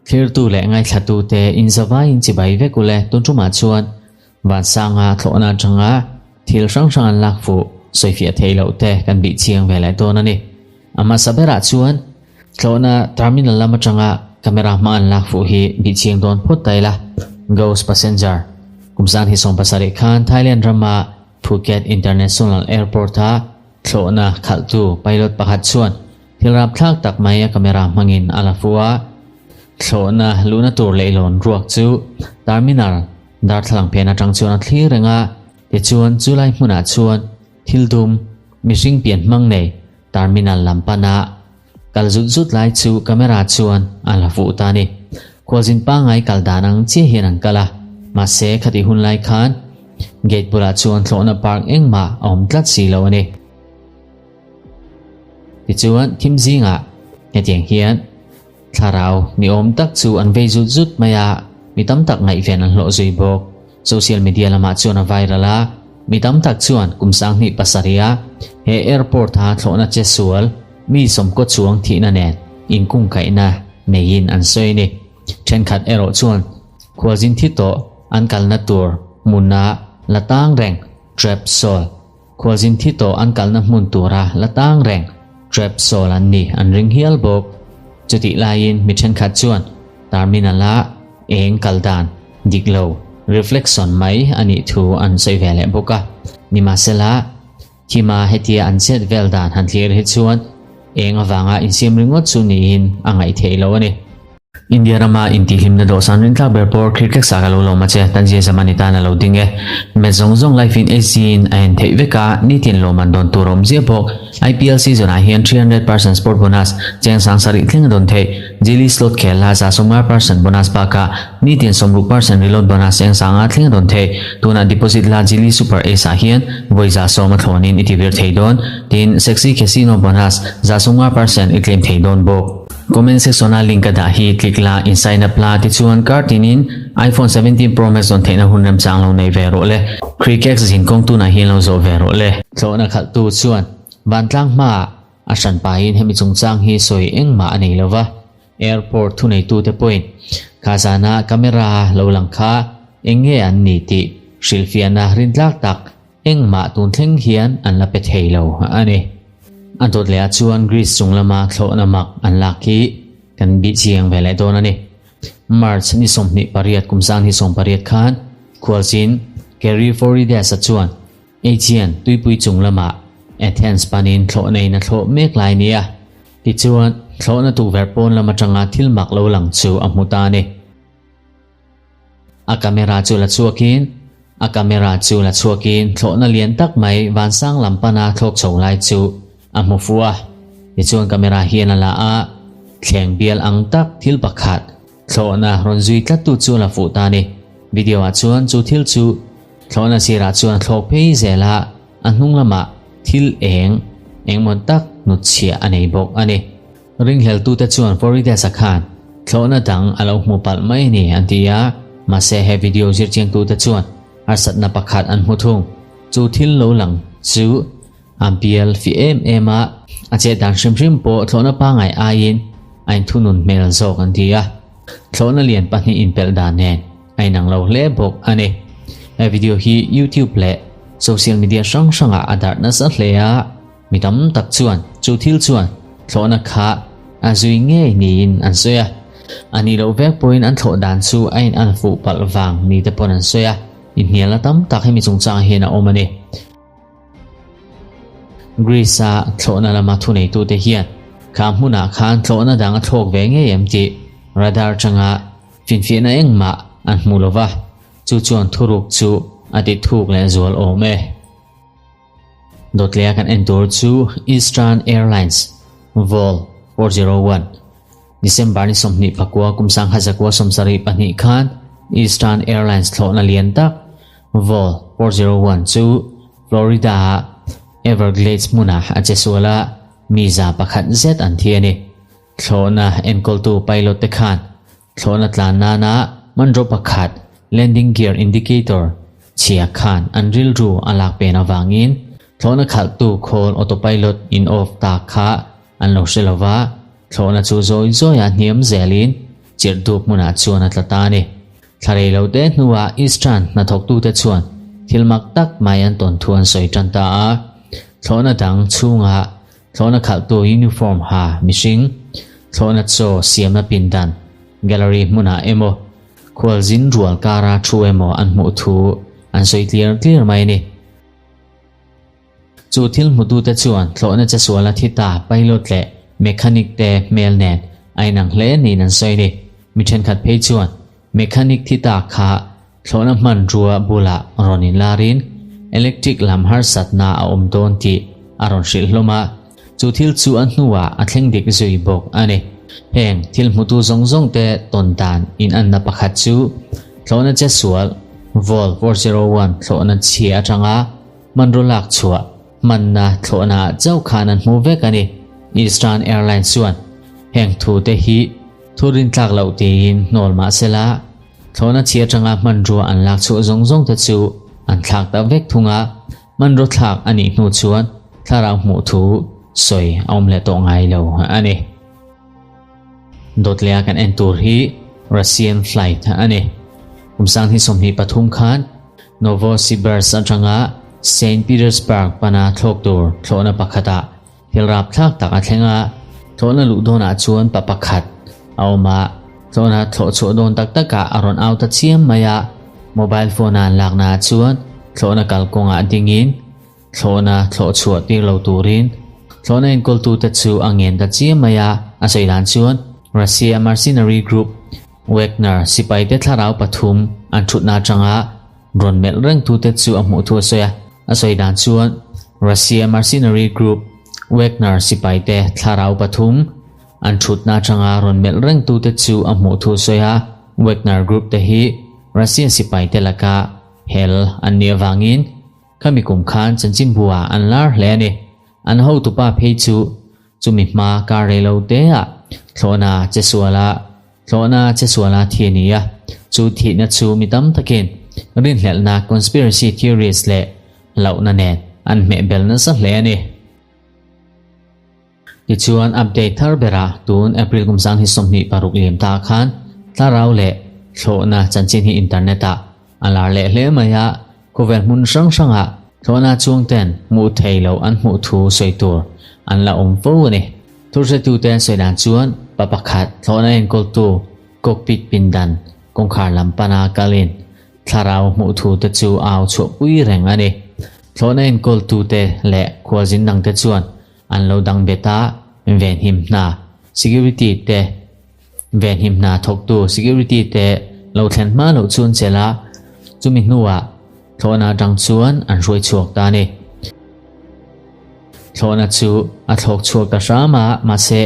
Thlirtu leh ngaithlatute inzavaiin chibai vek ule tun tumah chuan Vansanga thlawhna atanga thil hrang hrang an lak fuh sawifiah theih loh te kan bih chiang ve leh dawn a ni. A hmasa berah chuan thlawhna terminal lam atanga camera hma an lak fuh hi bih chiang dawn phawt ta ila. Ghost Passenger Kumsan hi 70 khan Thailand rama Phuket International Airport-a thlawhna khalhtu pilot pakhat chuan Thil rapthlak tak mai a camera hmangin a la fu a, thlawhna luhna tur leihlawn ruak chu terminal darthlalang phen atang chuan a thlir reng a, tichuan chulai hmunah chuan thil dum mihring pian hmang nei terminal lam pana kal zut zut lai chu camera chuan a la fuh ta a ni. Khualzin pangngai kal dan ang chiah hian an kal a, mahse khatih hun lai khan gate bulah chuan thlawhna park engmah a awm tlat si lo a ni. Tichuan, thim zingah hetiang hian thlarau ni awm tak chu an vei zut zut mai a, mi tam tak ngaihven an hlawh zui bawk. Social media lamah chuan a viral a, mi tam tak chuan kum 2007 a he airport a thlawhna che sual mi sawmkaw chuang thihna nen inkungkaihna neiin an sawi a ni. Thenkhat erawh chuan khualzin thi tawh an kalna tur hmuna la tang reng trap soul Khualzin thi tawh an kalna hmun tura la tang reng trap sawl an ni an ring hial bawk. Chutih laiin mi thenkhat chuan terminal-a eng kal dan dik lo reflection mai a nih thu an sawi ve leh bawk a. Nimahsela, thima hetia an chet vel dan han thlir hi chuan eng avanga insiam ringawt chu niin a ngaih theih lo a ni. India rama intihhlimna dawhsan rintlak ber pawr khirtlek sa ka lo lawm a che, Tanzia Zamani tan a lo ding e. Match zawng zawng live in HC in a en theih vek a, nitin lawmman dawn tur a awm ziah bawk. IPL season ah hian 300% sport bonus, cheng sang sarih thleng a dawn theih. Jili slot khel la 50% bonus bakah nitin 60% reload bonus cheng sanga thleng a dawn theih. Tunah deposit la Jili Super Ace ah hian vawi 100 a thlawn in i ti vir thei dawn. Tin, Sexy Casino bonus 50% i claim thei dawn bawk. Comment section a link ka dah hi click la in sign up la tichuan kar tinin iPhone 17 Pro Max dawn theihna hun remchang lo nei ve rawh le. Crickex zin kawng tunah hian lo zawh ve rawh le. Thlawhna khalhtu chuan vantlang hmaah a hran pahin hemi chungchang hi sawi engmah a nei lova, airport thuneitute pawhin kha zana camera lo lang kha eng nge an ni tih hrilhfiahna rintlak tak Engmah tun thleng hian an la pe thei lo a ni. A dawt leh ah chuan Greece chung lama thlawhna mak an lak hi kan bih chiang ve leh dawn a ni. March ni 28 kum 2008 khan khualchin Keriforides-a chuan Aegean tuipui chung lamah Athens panin thlawhna in a thlawh mek lai nia. Tichuan, thlawhna tukverh pawn lam atanga thil mak lo lang chu a hmu ta a ni. A camera chu la chhuakin A camera chu la chhuakin thlawhna lian tak mai vansang lam pana thlawk chho lai chu a hmu fuh a. Tichuan camera hian a la a, thleng bial ang tak thil pakhat thlawhna rawn zui tlattu chu a la fuh ta a ni. Video ah chuan chu thil chu thlawhna sirah chuan a thlawk phei zel a, a hnung lamah thil eng engmaw tak hnutchhiah a nei bawk a ni. Ringhleltute chuan Florides-a khan thlawhna dang a lo hmu palh mai a ni an ti a, mahse he video zirchiangtute chuan harsatna pakhat an hmu thung. Chu thil lo lang chu a bial fi em em a, a chet dan hrim hrim pawh thlawhna pangngai aiin a inthunun hmel zawk an ti a, thlawhna lian pahnih inpelh dan nen a inang lo hle bawk a ni. He video hi YouTube leh social media hrang hrangah a darh nasa hle a. Mi tam tak chuan chu thil chuan thlawhna kha a zui ngei niin an sawi a. A nih loh vek pawhin an thlawh dan chu a in an fuh palh vang ni te pawn an sawi a. Inhnialna tam tak hemi chungchangah hian a awm a ni. Greece-a thlawhna lama thuneitute hian kha hmunah khan thlawhna dang a thlawk ve ngei em tih radar atanga finfiahna engmah an hmu lova, chu chuan thuruk chu a ti thuk lehzual awm e. Dawtlea kan en tur chu Eastern Airlines Vol. 401, December ni 24 kum 1972 khan Eastern Airlines thlawhna lian tak Vol. 401 chu Florida-a Everglades hmunah a che sual a, mi 101 zet an thi a ni. Thlawhna enkawltu pilot te khan Thlawhna tlan nana hmanraw pakhat, landing gear indicator, chhia khan an rilru a lak pen avangin thlawhna khalhtu khawl autopilot in off ta kha an lo hre lo va. Thlawhna chu zawi zawia hniam zelin chirh dup hmunah chuan a tla ta a ni. Thla rei lo te hnuah Eastern hnathawktute chuan thil mak tak mai an tawn thu an sawi tan ta a. Thlawhna dang chhungah thlawhna khalhtu uniform ha mihring, thlawhna chaw siamna pindan, gallery hmunah emaw, khualzin rual kara thu emaw an hmuh thu an sawi tliar tliar mai a ni. Chu thil hmutute chuan thlawhna che suala thi ta pilot leh mechanic te hmel nen a inang hle niin an sawi a ni. Mi thenkhat phei chuan mechanic thi ta kha thlawhna hmanrua bulah rawn inlarin electric lam harsatna a awm dawn tih a rawn hrilh hlawm a, chu thil chu a hnuah a thleng dik zui bawk a ni. Heng thil hmutu zawng zawng te tawn dan inanna pakhat chu thlawhna che sual Vol 401 thlawhna chhia atanga Hmanraw lak chhuah hmanna thlawhnaah chauh khan an hmu vek a ni. Eastern Airlines chuan heng thute hi thu rintlak loh tiin hnawl mah sela, thlawhna chhi atanga hmanrua an lak chhuah zawng zawng te chu an thlak tak vek thung a, hmanraw thlak a nih hnu chuan thlarau hmuh thu sawi a awm leh tawh ngai lo a ni. Dawtlea kan en tur hi Russian flight a ni. Kum sanghnih 23 khan Novosibirsk atanga Saint Petersburg pana thlawk tur thlawhna pakhatah thil rapthlak tak a thleng a. Thlawhna luh dawnah chuan pa pakhat a awm a, thlawhna thlawh chhuah dawn tak takah a rawn au ta chiam mai a. Mobile phone-a an laknaah chuan thlawhna kalkawngah dingin Thlawhna thlawh chhuah tir lo turin thlawhna enkawltute chu a ngen ta chiam mai a, a sawi dan chuan Russia mercenary group Wagner sipaite thlarau pathum an thutna atanga rawn melh rengtute chu a hmuh thu a sawi a. A sawi dan chuan Russia mercenary group Wagner sipaite thlarau pathum an thutna atanga rawn melh rengtute chu a hmuh thu a sawi a, Wagner group te hi Russia sipaite laka hel an nih avangin Khami kum khan chanchinbu ah an lar hle a ni. An hotupa phei chu chumi hma kar rei lo te ah thlawhna che suala thlawhna che suala thi a ni a. Chu thihna chu mi tam takin rinhlelhna conspiracy theories leh hlauhna nen an hmehbel nasa hle a ni. Tichuan update thar berah tun April kum 2026 liam ta khan thlarau leh thlawhna chanchin hi internet ah a lar leh hle mai a, khawvel hmun hrang hrangah thlawhna chuang ten hmuh thei loh an hmuh thu sawi tur an la awm fo a ni. Thuhretute an sawi dan chuan pa pakhat thlawhna enkawltu cockpit pindan kawngkhar lam pana kalin Thlarau hmuh thu te chu au chhuahpui reng a ni. Thlawhna enkawltute leh khualzin dangte chuan an lo dang bet a, venhim hna, security, te venhim hna thawktu security te lo thlen hma loh chu an chelh a, chumi hnuah thlawhna atang chuan an hruai chhuak ta a ni. Thlawhna chu a thlawk chhuak ta hram a, mahse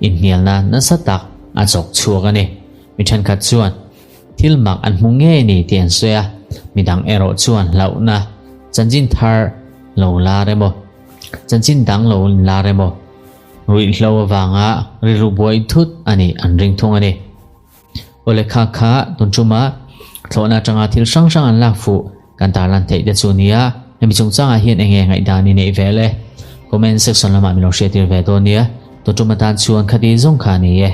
inhnialna nasa tak a chawk chhuak a ni. Mi thenkhat chuan thil mak an hmu ngei ni tih an sawi a, midang erawh chuan hlauhna chanchin thar lo lar emaw, chanchin dang lo lar emaw, ruihhlo avanga rilru buai thut a nih an ring thung a ni. Awle kha kha tun ṭuma thlawhna aṭanga thil hrang hrang an lak fuh kan tarlan theih te chu nia, hemi chungchangah hian eng nge ngaihdan i neih vel e? Comment section lamah min lo hriattir ve dawn nia, tun ṭum atan chuan khati zawng kha a ni e.